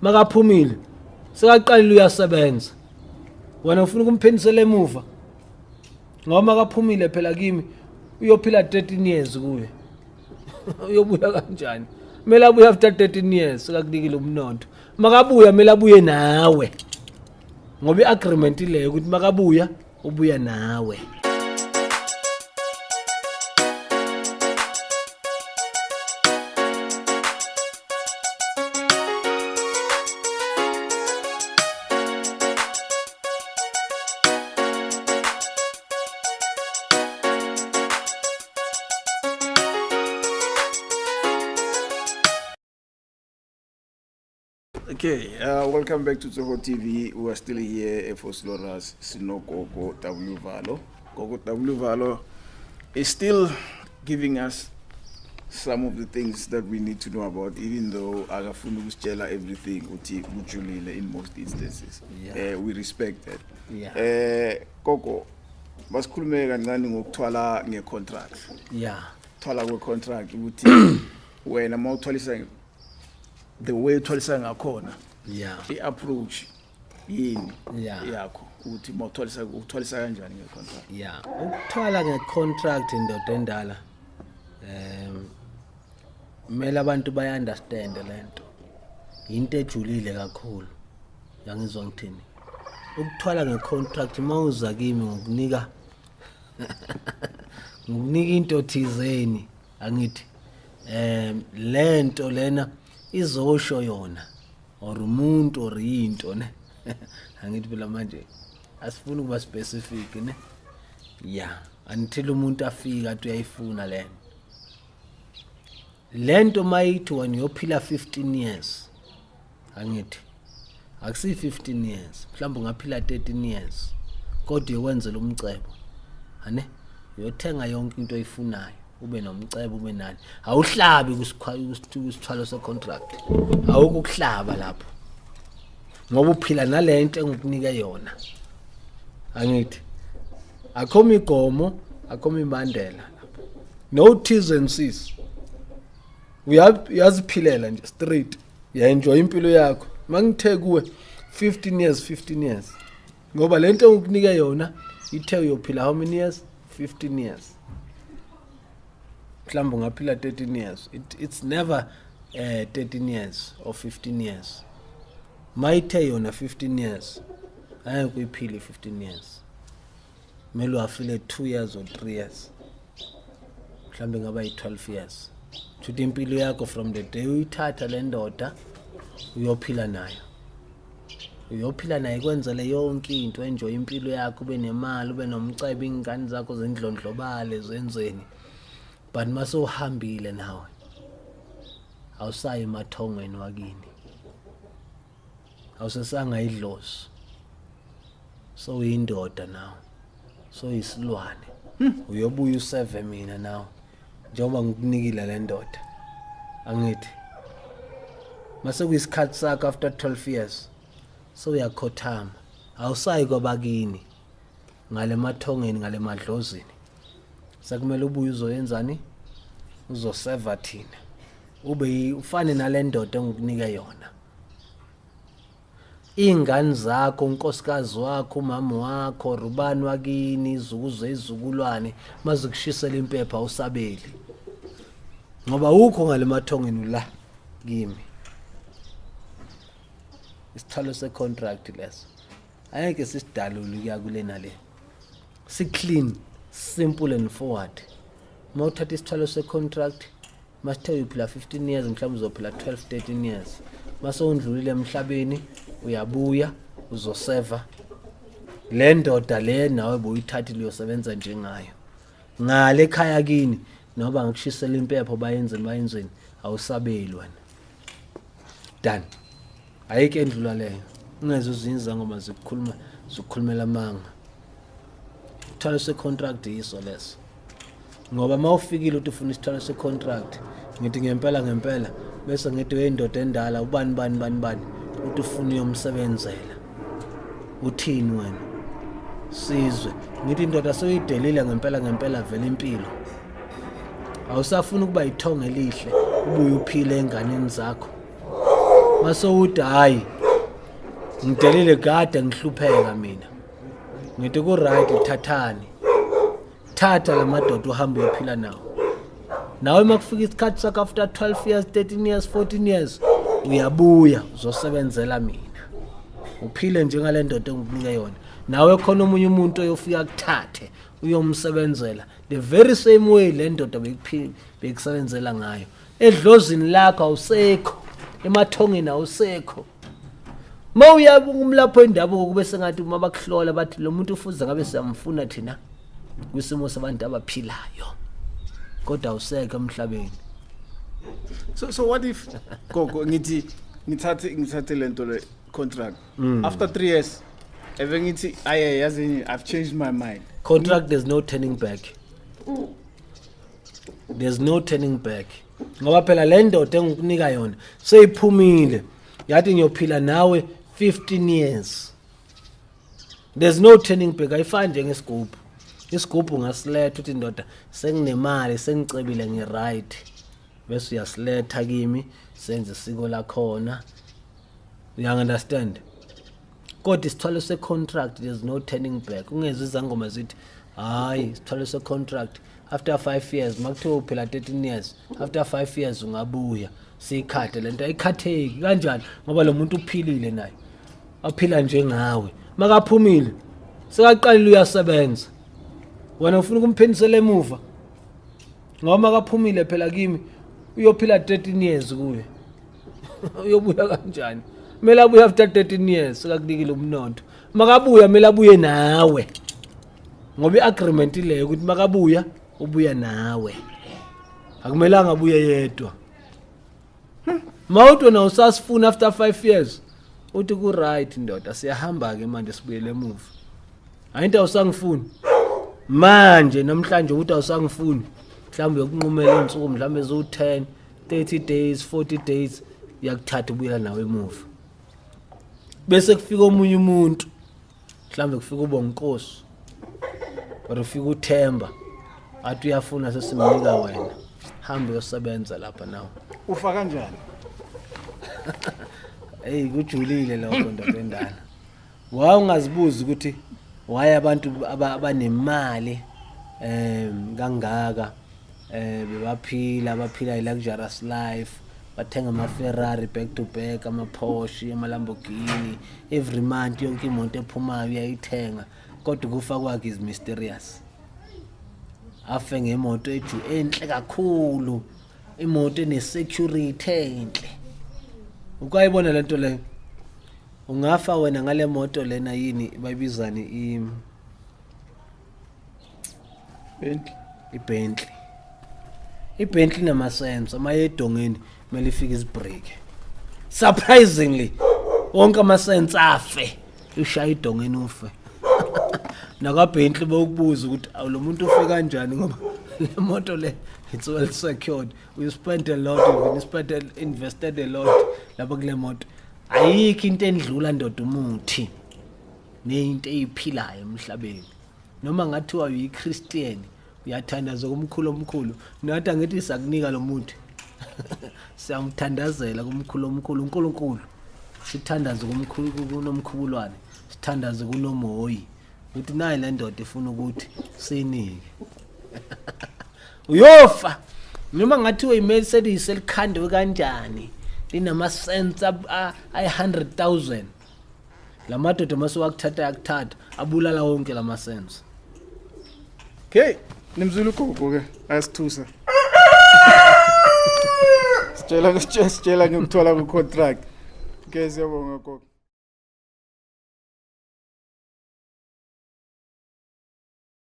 Makaphumile sekaqalile uyasebenza, wena ufuna ukumphindisela emuva ngoba makaphumile phela kimi uyophila 13 years kuye. Uyobuya kanjani? Kumele abuye after 13 years sekakunikile umnotho. Makabuya kumele abuye nawe, ngoba i-agreement ileyo ukuthi makabuya ubuya nawe. Okay, welcome back to Tsogo TV. We are still here at Vosloorus Sino Gogo W Valo. Gogo W Valo is still giving us some of the things that we need to know about, even though akafuni ukusitshela everything uthi kujulile in most instances. We respect that. Gogo, basikhulume kancane ngokuthwala ngecontract. Thwala kwe-contract ukuthi wena mawuthwalisa, the way uthwalisa ngakhona, i-approach yini yakho ukuthi mawuthwalisa, uthwalisa kanjani nge-contract? Yeah, ukuthwala nge-contract, indoda endala, kumele abantu bayi-understand lento, into ejulile kakhulu. Yangizwa ngithini? Ukuthwala nge-contract, mawuza kimi ngokunika into thizeni, angithi lento lena izosho yona or umuntu or into ne, angithi phela manje asifuni ukuba specific ne, yeah, until umuntu afika athi uyayifuna lento. Lento mayithi wena uyophila 15 years, angithi akusi 15 years, mhlawumbe ungaphila 13 years, kodwa uyokwenzela umcebo ane uyothenga yonke into oyifunayo, ube nomcebo, ube nani. Awuhlabi kusithwalo se-contract, awukho ukuhlaba lapho ngoba uphila nalento engikunike yona. Angithi akho migomo, akho mibandela lapho, no T's and C's. Uyaziphilela nje straight, uya-enjoy impilo yakho. Mangithe kuwe 15 years, 15 years, ngoba lento engikunike yona ithe uyophila how many years? 15 years. Mhlawumbe ungaphila 13 years. It's never 13 years or 15 years. Mayithe yona 15 years, angeke uyiphile 15 years, kumele uhafile 2 years or 3 years, mhlawumbe ngaba yi-12 years. Shuthi impilo yakho from the day uyithatha le ndoda uyophila nayo, uyophila naye kwenzele yonke into, enjoy impilo yakho, ube nemali, ube nomcebo, iy'ngane zakho zindlondlobale, zenzeni. But mase uhambile nawe, awusayi emathongweni wakini, awusesanga idlozi, so uyindoda nawe, so isilwane, uyobuya useve mina nawe njengoba ngikunikile le ndoda. Angithi mase kuyisikhathi sakho after 12 years, so uyakhothama, awusayi kwabakini ngale mathongeni, ngale madlozini, sekumele ubuye uzoyenzani? Uzoseva thina, ube ufane nale ndoda engikunike yona. Iy'ngane zakho, unkosikazi wakho, umama wakho, rubani wakini, izukuze izukulwane mazikushisela impepha, usabeli ngoba ukho ngale mathongeni la kimi. Isithwalo se-contract leso angeke sisidalule kuya kule nale, si-clean, simple and forward. Uma uthatha isithwalo se-contract, masithe uyophila 15 years, mhlawumbe uzophila 12 13 years, mase undlulile emhlabeni, uyabuya uzoseva le ndoda le nawe buyithathile, uyosebenza njengayo ngale ekhaya kini. Noba ngakushisela impepho, bayenzeni bayenzeni, awusabeli wena, done. Ayikho endlula leyo. Ungeze uzinye izangoma zikukhuluma, zikukhulumela amanga. Isithwalo se-contract yiso leso, ngoba uma ufikile uthi ufuna isithwalo se-contract, ngithi ngempela ngempela, bese ngithi uyindoda endala, ubani bani bani bani, uthi ufuna uyomsebenzela, uthini wena sizwe? Ngithi indoda soyidelile ngempela ngempela vele impilo, awusafuni ukuba yithongo elihle, ubuye uphile enganeni zakho. Masowuthi hayi, ngidelile kade ngihlupheka mina, ngithi ku-right, thathani, thatha la madoda uhambe uyophila nawo. Nawe uma kufika isikhathi sakho after 12 years, 13 years, 14 years, uyabuya uzosebenzela mina, uphile njengale ndoda engikunike yona. Nawe khona omunye umuntu oyofika kuthathe uyomsebenzela the very same way le ndoda bekusebenzela ngayo. Edlozini lakho awusekho, emathongeni awusekho. Uma uya kumlapho wendabuko kube sengathi uma bakuhlola bathi lo muntu ufuze ngabe siyamfuna thina kwisimo sabantu abaphilayo, kodwa awusekho emhlabeni. So what if, gogo, ngithi ngithathe lento le contract, after 3 years eve ngithi aye, yazini, I've changed my mind? Contract, there's no turning back, there's no turning back, ngoba phela le ndoda engikunika yona seyiphumile yathi ngiyophila nawe 15 years. There's no turning back. Ayifani njengesigubhu. Isigubhu ungasiletha uthi, "Ndoda, senginemali, sengicebile, ngi-right," bese uyasiletha kimi, senze isiko lakhona, you understand? Kodwa isithwalo se-contract, there's no turning back. Ungezwa izangoma zithi hayi, isithwalo se-contract after 5 years, makuthiwa uphila 13 years, after 5 years ungabuya siyikhathe lento. Ayikhatheki kanjani? Ngoba lo muntu uphilile naye, aphila njengawe. Makaphumile sekaqalile uyasebenza, wena ufuna ukumphindisela emuva, ngoba makaphumile phela kimi uyophila 13 years kuye, uyobuya kanjani? Kumele abuye after 13 years sekakunikile umnotho. Makabuya kumele abuye nawe, ngoba i-agreement ileyo ukuthi makabuya ubuya nawe, akumelanga abuye yedwa. Mawuthi wena usasifuna after 5 years, uthi ku right ndoda, siyahamba ke manje, sibuyele emuva. Ayinto awusangifuni manje namhlanje, ukuthi awusangifuni mhlawumbe yokunqumela insuku mhlawumbe eziwu-10, 30 days, 40 days, yakuthatha ubuyela nawe emuva, bese kufika omunye umuntu, mhlawumbe kufika uBonkosi or ufika uThemba, athi uyafuna, sesimnika wena, hambe uyosebenza lapha nawe. Ufa kanjani? Hey, kujulile lokho, ndoda endala. Wa ungazibuza ukuthi why abantu abanemali kangaka bebaphila, baphila i-luxurious life, bathenga ama-Ferrari back to back, ama-Porsche, ama-Lamborghini every month, yonke imoto ephumayo uyayithenga, kodwa ukufa kwakhe is mysterious. Afe ngemoto eju enhle kakhulu, imoto ene-security enhle. Ukayibona lento leyo? Ungafa wena ngale moto lena, yini bayibizani i Bentley. iBentley. iBentley nama-sensor, uma edongeni kumele ifike isibrake. Surprisingly wonke ama-sensor afe, ushaya idongeni ufe. NakwaBentley bokubuza ukuthi awu, lo muntu ufe kanjani, ngoba le moto le it's well secured, you spent a lot, even spent a, invested a lot lapha kule moto. Ayikho into endlula ndoda umuthi neyinto eyiphilayo emhlabeni. Noma ngathiwa uyiChristian, uyathandaza kumkhulu omkhulu, nathi angithi sakunika lo muthi, siyamthandazela kumkhulu omkhulu uNkulunkulu, sithandaze kumkhulu kunomkhubulwane, sithandaze kunomoyi ukuthi nayi le ndoda ifuna ukuthi siyinike. Uyofa noma ngathiwa iMercedes elikhandwe kanjani, linama-sensor ayi-100,000. La madoda mase wakuthatha yakuthatha, abulala wonke lama sensor. Okay, nimzulu gogo ke ayasithusa. Sitshela ngokuthola ku contract. Okay, siyabonga gogo.